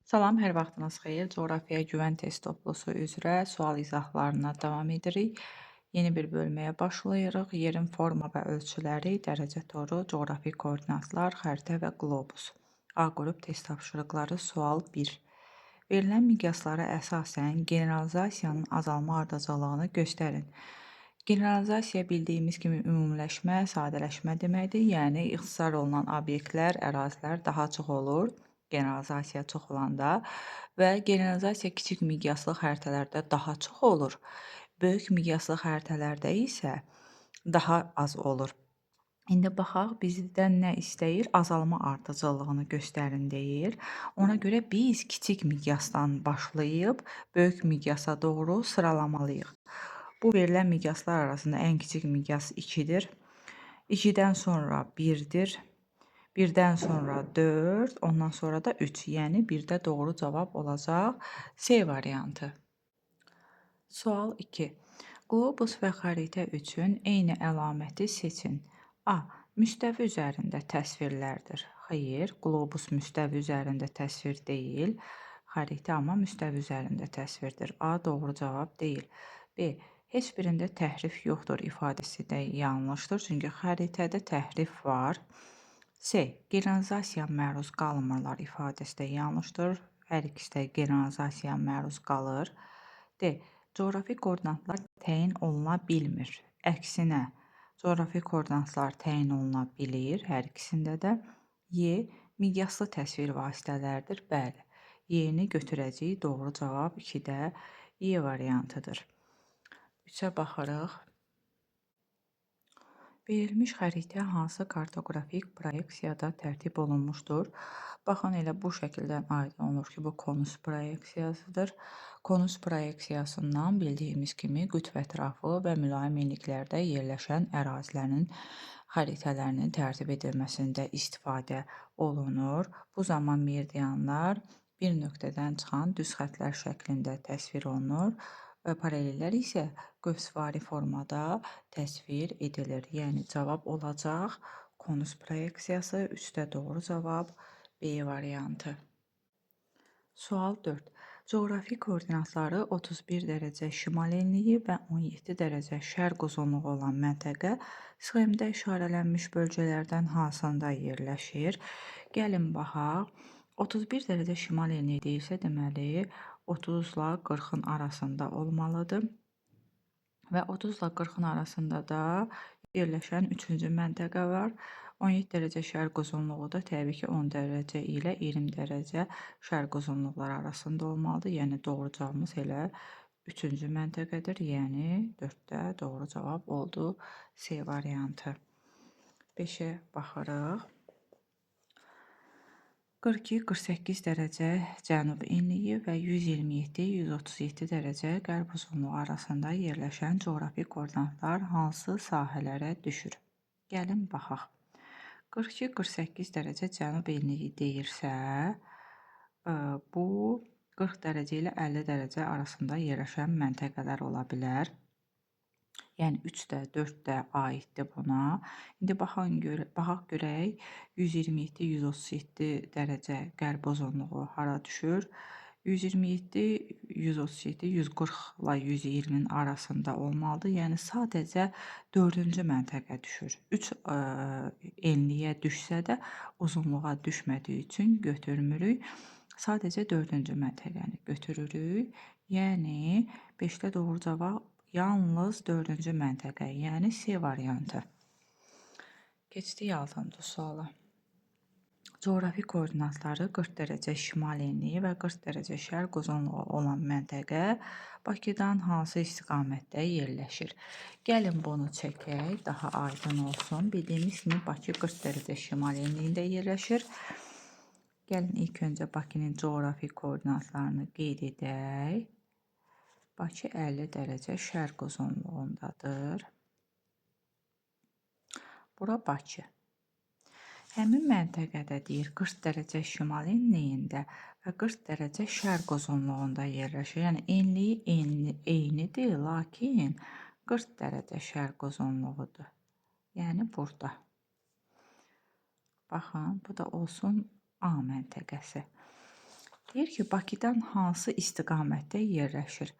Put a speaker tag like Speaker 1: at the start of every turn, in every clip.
Speaker 1: Salam, hər vaxtınız xeyir. Coğrafiyaya güvən test toplusu üzrə sual izahlarına davam edirik. Yeni bir bölməyə başlayırıq. Yerin forma və ölçüləri, dərəcə toru, coğrafi koordinatlar, xəritə və qlobus. A qrup test tapşırıqları sual 1. Verilən miqyaslara əsasən generalizasiyanın azalma ardıcıllığını göstərin. Generalizasiya bildiyimiz kimi ümumiləşmə, sadələşmə deməkdir. Yəni ixtisar olunan obyektlər, ərazilər daha çox olur. Generalizasiya çox olanda və generalizasiya kiçik miqyaslı xəritələrdə daha çox olur. Böyük miqyaslı xəritələrdə isə daha az olur. İndi baxaq, bizdən nə istəyir? Azalma ardıcıllığını göstərin deyir. Ona görə biz kiçik miqyasdan başlayıb böyük miqyasa doğru sıralamalıyıq. Bu verilən miqyaslar arasında ən kiçik miqyas 2-dir. 2-dən sonra 1-dir. 1-dən sonra 4, ondan sonra da 3. Yəni 1-də doğru cavab olacaq C variantı. Sual 2. Qlobus və xəritə üçün eyni əlaməti seçin. A. Müstəvi üzərində təsvirlərdir. Xeyr, qlobus müstəvi üzərində təsvir deyil. Xəritə amma müstəvi üzərində təsvirdir. A. Doğru cavab deyil. B. Heç birində təhrif yoxdur ifadəsi də yanlışdır. Çünki xəritədə təhrif var. C. Generalizasiyaya məruz qalmırlar ifadəsi də yanlışdır. Hər ikisi də generalizasiyaya məruz qalır. D. Coğrafi koordinatlar təyin oluna bilmir. Əksinə, coğrafi koordinatlar təyin oluna bilir hər ikisində də. Y. Miqyaslı təsvir vasitələridir. Bəli. Y-ni götürəcəyik. Doğru cavab 2-də Y variantıdır. 3-ə baxırıq. Verilmiş xəritə hansı kartoqrafik proyeksiyada tərtib olunmuşdur? Baxın, elə bu şəkildən aydın olur ki, bu konus proyeksiyasıdır. Konus proyeksiyasından bildiyimiz kimi qütb ətrafı və mülayim enliklərdə yerləşən ərazilərin xəritələrinin tərtib edilməsində istifadə olunur. Bu zaman meridianlar bir nöqtədən çıxan düz xətlər şəklində təsvir olunur. Paralellər isə qövsvari formada təsvir edilir. Yəni cavab olacaq konus proyeksiyası. 3-də doğru cavab B variantı. Sual 4. Coğrafi koordinatları 31 dərəcə şimal enliyi və 17 dərəcə şərq uzunluğu olan məntəqə sxemdə işarələnmiş bölgələrdən hansında yerləşir? Gəlin baxaq. 31 dərəcə şimal enliyi deyilsə, deməli 30 ilə 40-ın arasında olmalıdır. Və 30 ilə 40-ın arasında da yerləşən 3-cü məntəqə var. 17 dərəcə şərq uzunluğu da təbii ki 10 dərəcə ilə 20 dərəcə şərq uzunluqları arasında olmalıdır. Yəni doğru cavabımız elə 3-cü məntəqədir. Yəni 4-də doğru cavab oldu C variantı. 5-ə baxırıq. 42-48 dərəcə cənub enliyi və 127-137 dərəcə qərb uzunluğu arasında yerləşən coğrafi koordinatlar hansı sahələrə düşür? Gəlin baxaq. 42-48 dərəcə cənub enliyi deyirsə, bu 40 dərəcə ilə 50 dərəcə arasında yerləşən məntəqələr ola bilər. Yəni 3 də, 4 də aiddir buna. İndi baxaq görək 127-137 dərəcə qərb uzunluğu hara düşür? 127, 137, 140 ilə 120-nin arasında olmalıdır. Yəni sadəcə 4-cü məntəqə düşür. 3 enliyə düşsə də uzunluğa düşmədiyi üçün götürmürük. Sadəcə 4-cü məntəqəni götürürük. Yəni 5-də doğru cavab yalnız 4-cü məntəqə, yəni C variantı. Keçdik 6-cı suala. Coğrafi koordinatları 40 dərəcə şimal enliyi və 40 dərəcə şərq uzunluğu olan məntəqə Bakıdan hansı istiqamətdə yerləşir? Gəlin bunu çəkək, daha aydın olsun. Bildiyimiz kimi Bakı 40 dərəcə şimal enliyində yerləşir. Gəlin ilk öncə Bakının coğrafi koordinatlarını qeyd edək. Bakı 50 dərəcə şərq uzunluğundadır. Bura Bakı. Həmin məntəqədə deyir 40 dərəcə şimal enliyində və 40 dərəcə şərq uzunluğunda yerləşir. Yəni enliyi eynidir, lakin 40 dərəcə şərq uzunluğudur. Yəni burada. Baxın, bu da olsun A məntəqəsi. Deyir ki, Bakıdan hansı istiqamətdə yerləşir?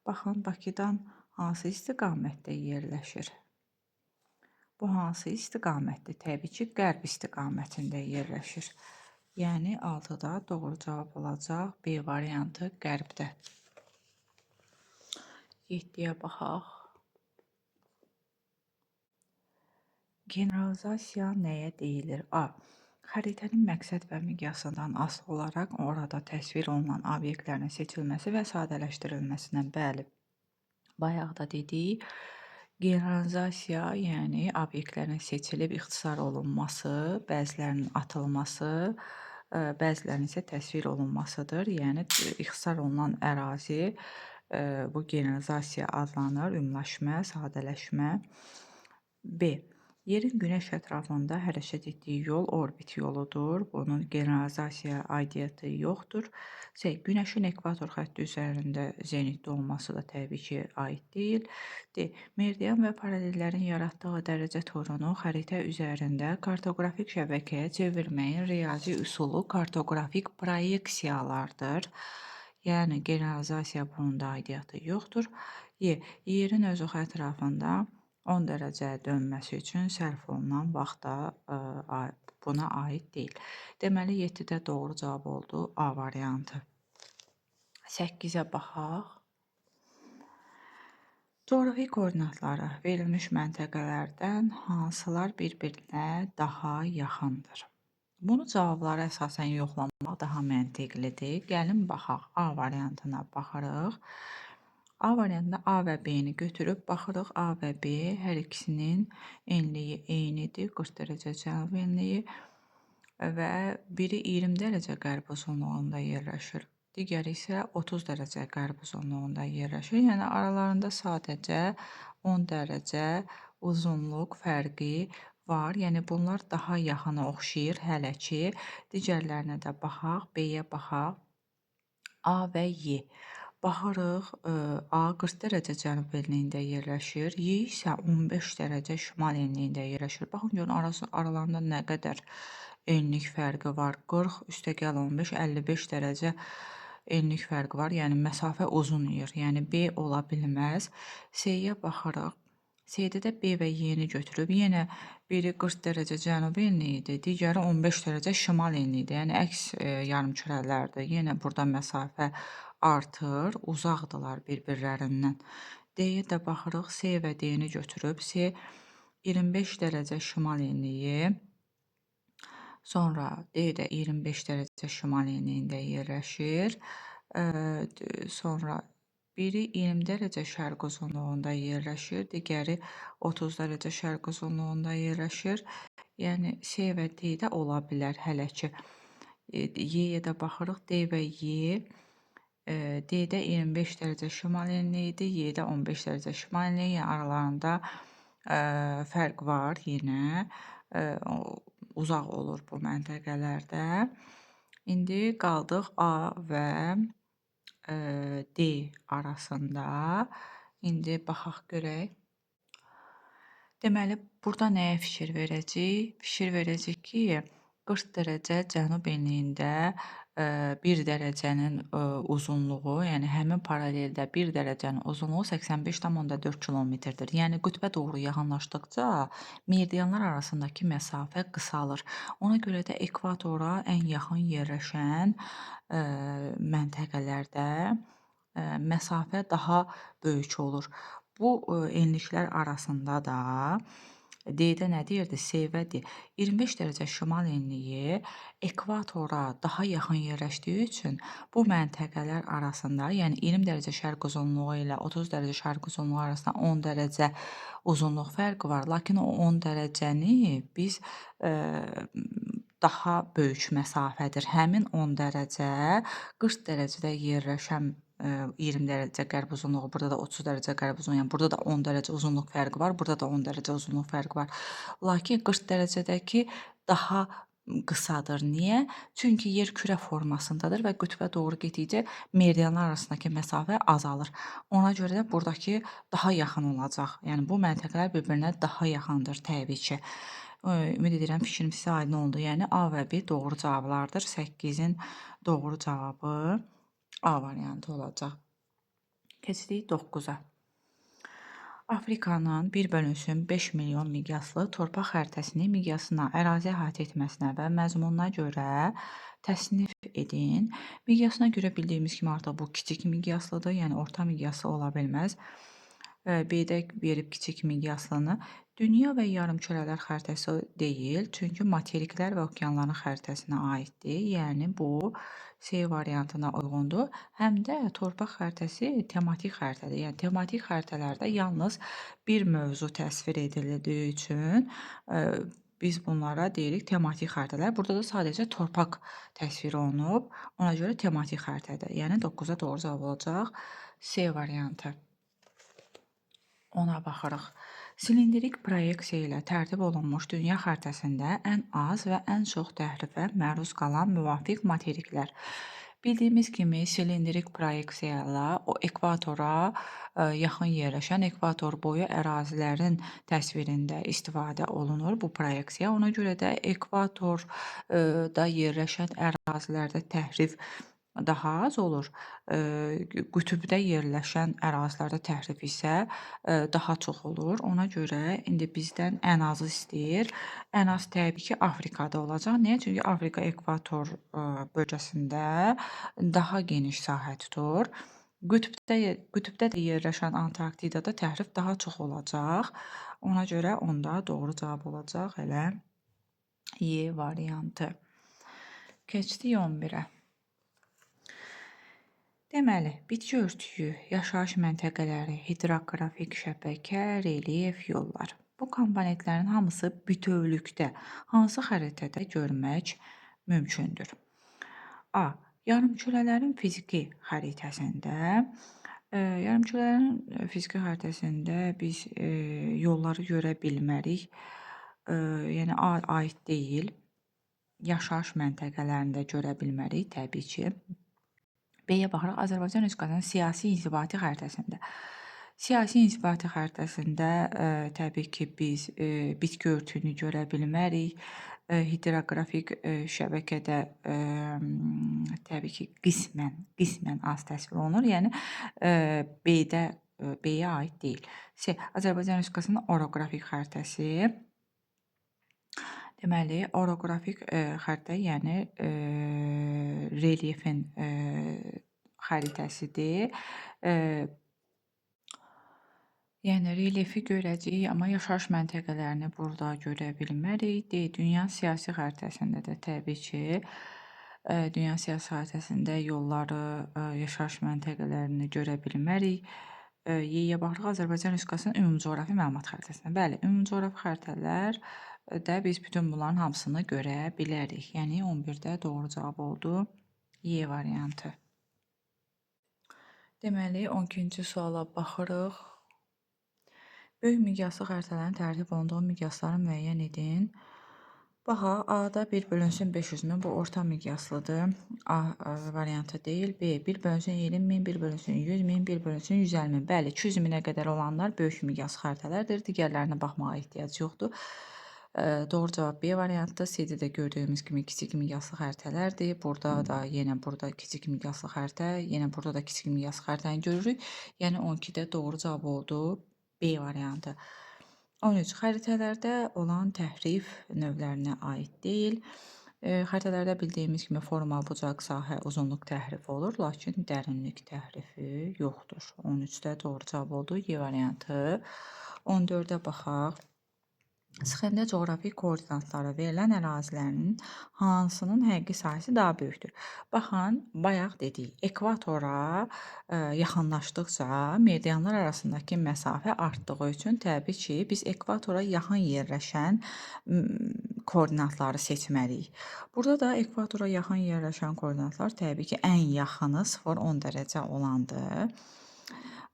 Speaker 1: Baxın, Bakıdan hansı istiqamətdə yerləşir? Bu hansı istiqamətdə? Təbii ki, qərb istiqamətində yerləşir. Yəni, 6-da doğru cavab olacaq B variantı qərbdə. 7-yə baxaq. Generalizasiya nəyə deyilir? A. Xəritənin məqsəd və miqyasından asılı olaraq orada təsvir olunan obyektlərin seçilməsi və sadələşdirilməsinə. Bəli, bayaq da dedik. Generalizasiya, yəni obyektlərin seçilib ixtisar olunması, bəzilərinin atılması, bəzilərinin isə təsvir olunmasıdır. Yəni ixtisar olunan ərazi bu generalizasiya adlanır, ümumlaşma, sadələşmə. B. Yerin günəş ətrafında hərəkət etdiyi yol orbit yoludur. Bunun generalizasiya aidiyyatı yoxdur. C. Günəşin ekvator xətti üzərində zenitdə olması da təbii ki, aid deyil. D. Meridian və paralellərin yaratdığı dərəcə torunu xəritə üzərində kartoqrafik şəbəkəyə çevirməyin riyazi üsulu kartoqrafik proyeksiyalardır. Yəni, generalizasiya bunun da aidiyyatı yoxdur. E. Yerin öz oxu ətrafında 10 dərəcə dönməsi üçün sərf olunan vaxt da buna aid deyil. Deməli, 7-də doğru cavab oldu A variantı. 8-ə baxaq. Coğrafi koordinatları verilmiş məntəqələrdən hansılar bir-birinə daha yaxındır? Bunu cavablara əsasən yoxlamaq daha məntiqlidir. Gəlin baxaq. A variantına baxırıq. A variantında A və B-ni götürüb baxırıq. A və B hər ikisinin enliyi eynidir. 40 dərəcə cənub enliyi və biri 20 dərəcə qərb uzunluğunda yerləşir. Digəri isə 30 dərəcə qərb uzunluğunda yerləşir. Yəni aralarında sadəcə 10 dərəcə uzunluq fərqi var. Yəni bunlar daha yaxına oxşayır hələ ki. Digərlərinə də baxaq. B-yə baxaq. A və Y. Baxırıq, A 40 dərəcə cənub enliyində yerləşir, Y isə 15 dərəcə şimal enliyində yerləşir. Baxın, görün, aralarında nə qədər enlik fərqi var. 40, üstəgəl 15, 55 dərəcə enlik fərqi var. Yəni, məsafə uzun yer. Yəni, B ola bilməz. C-yə baxırıq. C-də də B və Y-ni götürüb. Yenə biri 40 dərəcə cənub enliyidir, digəri 15 dərəcə şimal enliyidir. Yəni, əks yarımkürələrdir. Yenə burada məsafə artır, uzaqdırlar bir-birlərindən. D-yə də baxırıq, C və D-ni götürüb. C 25 dərəcə şimal enliyi, sonra D də 25 dərəcə şimal enliyində yerləşir. Sonra biri 20 dərəcə şərq uzunluğunda yerləşir, digəri 30 dərəcə şərq uzunluğunda yerləşir. Yəni, C və D də ola bilər hələ ki. Y-yə də baxırıq, D və Y. D-də 25 dərəcə şimal enliyidir, Y-də 15 dərəcə şimal enliyi, yəni aralarında fərq var yenə, uzaq olur bu məntəqələrdə. İndi qaldıq A və D arasında. İndi baxaq görək. Deməli, burada nəyə fikir verəcəyik? Fikir verəcəyik ki, 40 dərəcə cənub enliyində 1 dərəcənin uzunluğu, yəni həmin paraleldə 1 dərəcənin uzunluğu 85,4 kilometrdir. Yəni qütbə doğru yaxınlaşdıqca meridianlar arasındakı məsafə qısalır. Ona görə də ekvatora ən yaxın yerləşən məntəqələrdə məsafə daha böyük olur. Bu enliklər arasında da D-də nə deyirdi? C və D. 25 dərəcə şimal enliyi ekvatora daha yaxın yerləşdiyi üçün bu məntəqələr arasında, yəni 20 dərəcə şərq uzunluğu ilə 30 dərəcə şərq uzunluğu arasında 10 dərəcə uzunluq fərqi var. Lakin o 10 dərəcəni biz daha böyük məsafədir. Həmin 10 dərəcə 40 dərəcədə yerləşən 20 dərəcə qərb uzunluğu, burada da 30 dərəcə qərb uzunluğu, yəni burada da 10 dərəcə uzunluq fərqi var, burada da 10 dərəcə uzunluq fərqi var. Lakin 40 dərəcədəki daha qısadır. Niyə? Çünki yer kürə formasındadır və qütbə doğru getdikcə meridianlar arasındakı məsafə azalır. Ona görə də buradakı daha yaxın olacaq. Yəni bu məntəqələr bir-birinə daha yaxındır təbii ki. Ümid edirəm fikrim sizə aydın oldu. Yəni A və B doğru cavablardır. 8-in doğru cavabı A variantı olacaq. Keçdik 9-a. Afrikanın 1,5 milyon miqyaslı torpaq xəritəsini miqyasına, ərazi əhatə etməsinə və məzmununa görə təsnif edin. Miqyasına görə bildiyimiz kimi artıq bu kiçik miqyaslıdır, yəni orta miqyaslı ola bilməz. B-də verib kiçik miqyaslını. Dünya və yarımkürələr xəritəsi deyil, çünki materiklər və okeanların xəritəsinə aiddir. Yəni bu C variantına uyğundur. Həm də torpaq xəritəsi tematik xəritədir. Yəni tematik xəritələrdə yalnız bir mövzu təsvir edildiyi üçün biz bunlara deyirik tematik xəritələr. Burada da sadəcə torpaq təsvir olunub. Ona görə tematik xəritədir. Yəni 9-a doğru cavab olacaq C variantı. Ona baxırıq. Silindirik proyeksiya ilə tərtib olunmuş dünya xəritəsində ən az və ən çox təhrifə məruz qalan müvafiq materiklər. Bildiyimiz kimi silindirik proyeksiya ilə o ekvatora yaxın yerləşən ekvator boyu ərazilərin təsvirində istifadə olunur bu proyeksiya. Ona görə də ekvatorda yerləşən ərazilərdə təhrif daha az olur. Qütbdə yerləşən ərazilərdə təhrif isə daha çox olur. Ona görə indi bizdən ən azı istəyir. Ən az təbii ki, Afrikada olacaq. Niyə? Çünki Afrika ekvator bölgəsində daha geniş sahə tutur. Qütbdə də yerləşən Antarktidada təhrif daha çox olacaq. Ona görə onda doğru cavab olacaq elə Y variantı. Keçdik 11-ə. Deməli, bitki örtüyü, yaşayış məntəqələri, hidroqrafik şəbəkə, relyef, yollar. Bu komponentlərin hamısı bütövlükdə hansı xəritədə görmək mümkündür? A. Yarımkürələrin fiziki xəritəsində. Yarımkürələrin fiziki xəritəsində biz yolları görə bilmərik. Yəni A aid deyil. Yaşayış məntəqələrində görə bilmərik təbii ki. B-yə baxırıq, Azərbaycan Respublikasının siyasi inzibati xəritəsində. Siyasi inzibati xəritəsində təbii ki, biz bitki örtüyünü görə bilmərik. Hidroqrafik şəbəkədə təbii ki, qismən az təsvir olunur. Yəni B-yə aid deyil. C. Azərbaycan Respublikasının oroqrafik xəritəsi. Deməli, oroqrafik xəritə, yəni relyefin xəritəsidir. Yəni relyefi görəcəyik, amma yaşayış məntəqələrini burada görə bilmərik. D. Dünya siyasi xəritəsində də təbii ki, dünya siyasi xəritəsində yolları, yaşayış məntəqələrini görə bilmərik. Y-yə baxırıq, Azərbaycan Respublikasının ümumcoğrafi məlumat xəritəsində. Bəli, ümumcoğrafi xəritələr də biz bütün bunların hamısını görə bilərik. Yəni 11-də doğru cavab oldu Y variantı. Deməli, 12-ci suala baxırıq. Böyük miqyaslı xəritələrin tərtib olunduğu miqyasları müəyyən edin. Baxaq, A-da 1,500 min, bu orta miqyaslıdır. A variantı deyil. B, 1,20 min, 1,100 min, 1,150 min. Bəli, 200 minə qədər olanlar böyük miqyaslı xəritələrdir. Digərlərinə baxmağa ehtiyac yoxdur. Doğru cavab B variantıdır. C-də də gördüyümüz kimi kiçik miqyaslı xəritələrdir. Burada da yenə burada kiçik miqyaslı xəritə, yenə burada da kiçik miqyaslı xəritəni görürük. Yəni 12-də doğru cavab oldu B variantı. 13. Xəritələrdə olan təhrif növlərinə aid deyil. Xəritələrdə bildiyimiz kimi forma, bucaq, sahə, uzunluq təhrifi olur, lakin dərinlik təhrifi yoxdur. 13-də doğru cavab oldu Y variantı. 14-ə baxaq. Sxemdə coğrafi koordinatları verilən ərazilərin hansının həqiqi sahəsi daha böyükdür? Baxın, bayaq dedik, ekvatora yaxınlaşdıqca meridianlar arasındakı məsafə artdığı üçün təbii ki, biz ekvatora yaxın yerləşən koordinatları seçməliyik. Burada da ekvatora yaxın yerləşən koordinatlar təbii ki, ən yaxını 0-10 dərəcə olandır.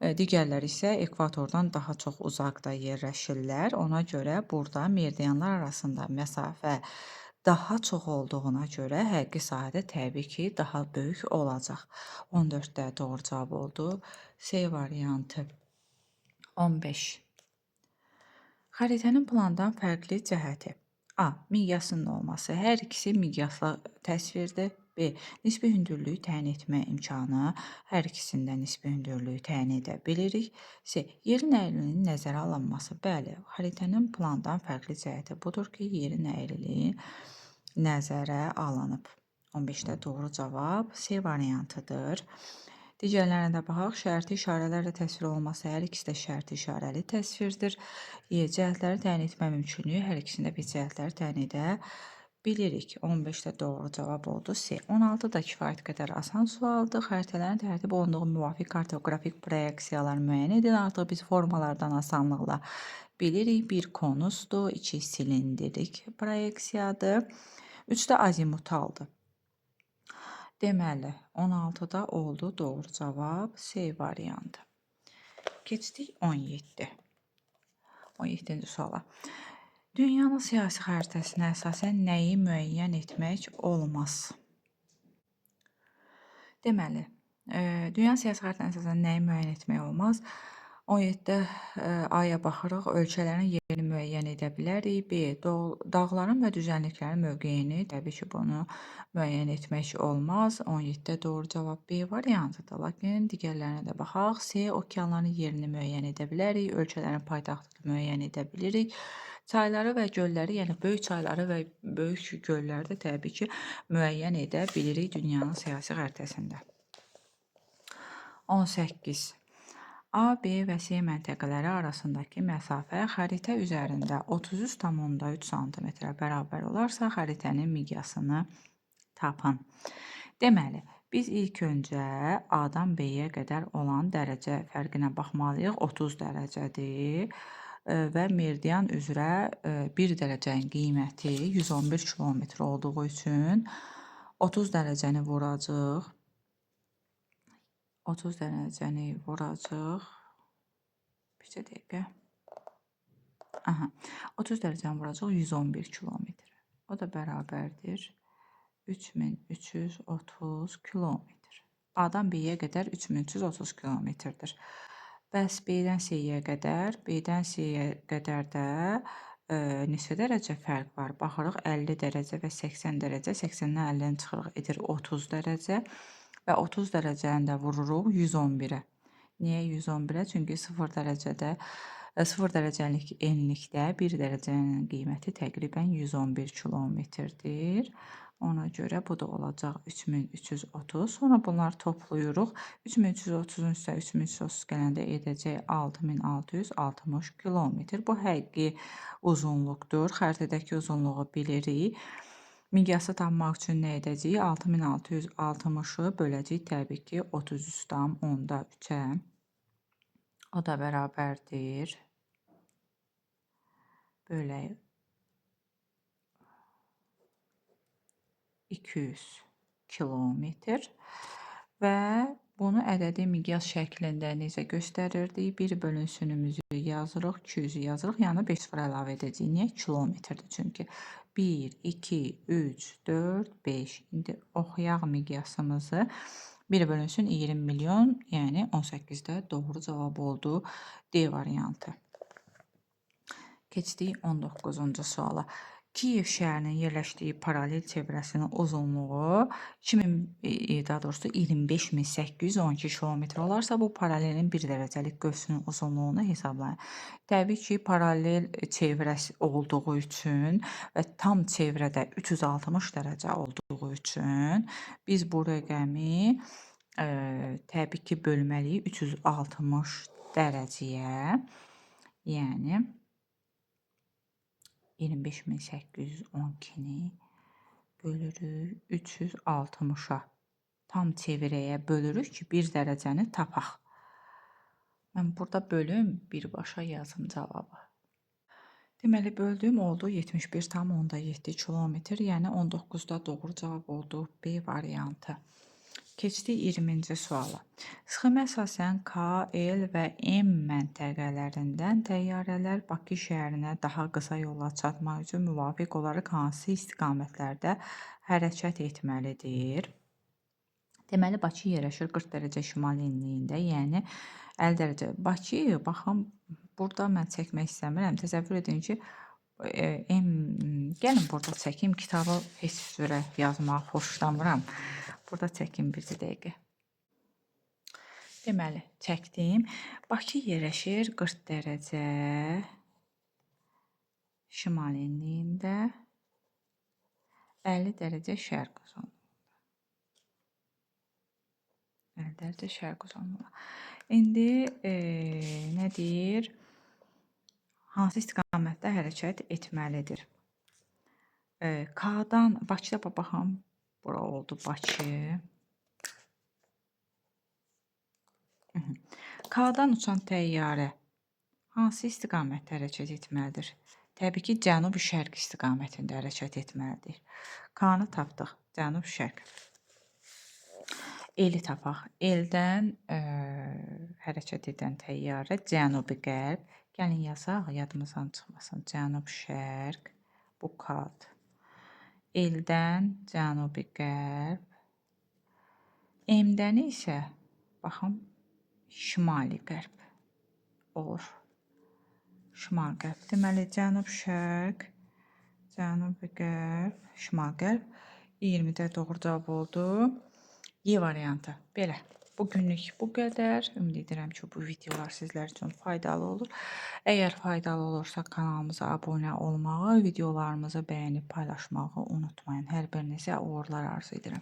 Speaker 1: Digərləri isə ekvatordan daha çox uzaqda yerləşirlər. Ona görə burada meridianlar arasında məsafə daha çox olduğuna görə həqiqi sahədə təbii ki, daha böyük olacaq. 14-də doğru cavab oldu. C variantı. 15. Xəritənin plandan fərqli cəhəti. A. Miqyasının olması. Hər ikisi miqyaslı təsvirdir. B. Nisbi hündürlüyü təyin etmə imkanı. Hər ikisində nisbi hündürlüyü təyin edə bilirik. C. Yerin əyriliyinin nəzərə alınması. Bəli, xəritənin plandan fərqli cəhəti budur ki, yerin əyriliyi nəzərə alınıb. 15-də doğru cavab C variantıdır. Digərlərinə də baxaq. Şərti işarələrlə təsvir olunması, hər ikisi də şərti işarəli təsvirdir. E. Cəhətləri təyin etmə mümkünlüyü, hər ikisində biz cəhətləri təyin edə bilirik. 15-də doğru cavab oldu C. 16 da kifayət qədər asan sualdır. Xəritələrin tərtib olunduğu müvafiq kartoqrafik proyeksiyalar müəyyən edin. Artıq biz formalardan asanlıqla bilirik. 1 konusdur, 2 silindirik proyeksiyadır, 3 də azimutaldır. Deməli, 16-da oldu doğru cavab C variantı. Keçdik 17. 17-ci suala. Dünyanın siyasi xəritəsinə əsasən nəyi müəyyən etmək olmaz? Deməli, dünya siyasi xəritəsinə əsasən nəyi müəyyən etmək olmaz? 17-də A-ya baxırıq, ölkələrin yerini müəyyən edə bilərik. B, dağların və düzənliklərin mövqeyini, təbii ki, bunu müəyyən etmək olmaz. 17-də doğru cavab B variantıdır. Lakin digərlərinə də baxaq. C, okeanların yerini müəyyən edə bilərik, ölkələrin paytaxtını müəyyən edə bilirik. Çayları və gölləri, yəni böyük çayları və böyük gölləri də təbii ki, müəyyən edə bilirik dünyanın siyasi xəritəsində. 18. A, B və C məntəqələri arasındakı məsafə xəritə üzərində 33,3 sm bərabər olarsa, xəritənin miqyasını tapın. Deməli, biz ilk öncə A-dan B-yə qədər olan dərəcə fərqinə baxmalıyıq. 30 dərəcədir və meridian üzrə 1 dərəcənin qiyməti 111 kilometr olduğu üçün 30 dərəcəni vuracaq. 30 dərəcəni vuracaq. Bir dəqiqə. Aha. 30 dərəcəni vuracaq 111 kilometr. O da bərabərdir 3330 kilometr. A-dan B-yə qədər 3330 kilometrdir. Bəs B-dən C-yə qədər, B-dən C-yə qədər də neçə dərəcə fərq var? Baxırıq 50 dərəcə və 80 dərəcə. 80-dən 50-ni çıxırıq, edir 30 dərəcə. Və 30 dərəcəni də vururuq 111-ə. Niyə 111-ə? Çünki 0 dərəcədə 0 dərəcəlik enlikdə 1 dərəcənin qiyməti təqribən 111 kilometrdir. Ona görə bu da olacaq 3330. Sonra bunları toplayırıq. 3330-un üstə 3330 gələndə edəcək 6660 kilometr. Bu həqiqi uzunluqdur. Xəritədəki uzunluğu bilirik. Miqyası tapmaq üçün nə edəcəyik? 6660-ı böləcəyik təbii ki 33,3-ə. O da bərabərdir. Bölək 200 kilometr və bunu ədədi miqyas şəklində necə göstərirdik? 1 bölünsünümüzü yazırıq, 200-ü yazırıq, yəni 5 sıfır əlavə edəcəyik. Niyə? Kilometrdir çünki. 1, 2, 3, 4, 5. İndi oxuyaq miqyasımızı. 1 bölünsün 20 milyon, yəni 18-də doğru cavab oldu D variantı. Keçdik 19-cu suala. Kiyev şəhərinin yerləşdiyi paralel çevrəsinin uzunluğu 2000, daha doğrusu 25812 kilometr olarsa, bu paralelin 1 dərəcəlik qövsünün uzunluğunu hesablayın. Təbii ki, paralel çevrəsi olduğu üçün və tam çevrədə 360 dərəcə olduğu üçün biz bu rəqəmi təbii ki, bölməliyik 360 dərəcəyə, yəni 25812-ni bölürük 360-a. Tam çevirəyə bölürük ki, 1 dərəcəni tapaq. Mən burada bölüm, birbaşa yazım cavabı. Deməli, böldüyüm oldu 71,7 kilometr, yəni 19-da doğru cavab oldu B variantı. Keçdik 20-ci suala. Sxemə əsasən K, L və M məntəqələrindən təyyarələr Bakı şəhərinə daha qısa yolla çatmaq üçün müvafiq olaraq hansı istiqamətlərdə hərəkət etməlidir? Deməli, Bakı yerləşir 40 dərəcə şimal enliyində, yəni 50 dərəcə. Bakı, baxın, burada mən çəkmək istəmirəm. Təsəvvür edin ki, Gəlin burada çəkim. Kitabı heç cürə yazmağı xoşlamıram. Burada çəkim bir dəqiqə. Deməli, çəkdim. Bakı yerləşir 40 dərəcə şimal enliyində, 50 dərəcə şərq uzunluğunda. 50 dərəcə şərq uzunluğunda. İndi nə deyir? Hansı istiqamətdə hərəkət etməlidir? K-dan Bakıda baxın, bura oldu Bakı. K-dan uçan təyyarə hansı istiqamətdə hərəkət etməlidir? Təbii ki, cənub-şərq istiqamətində hərəkət etməlidir. K-nı tapdıq. Cənub-şərq. L-i tapaq. L-dən hərəkət edən təyyarə cənubi-qərb. Gəlin yazaq, yadımızdan çıxmasın. Cənub-şərq, bu K-dır. L-dən cənubi-qərb. M-dən isə, baxın, şimali-qərb olur. Şimal-qərb. Deməli, cənub-şərq, cənubi-qərb, şimal-qərb. 20-də doğru cavab oldu. Y variantı. Belə. Bugünlük bu qədər. Ümid edirəm ki, bu videolar sizlər üçün faydalı olur. Əgər faydalı olursa kanalımıza abunə olmağı, videolarımızı bəyənib paylaşmağı unutmayın. Hər birinizə uğurlar arzu edirəm.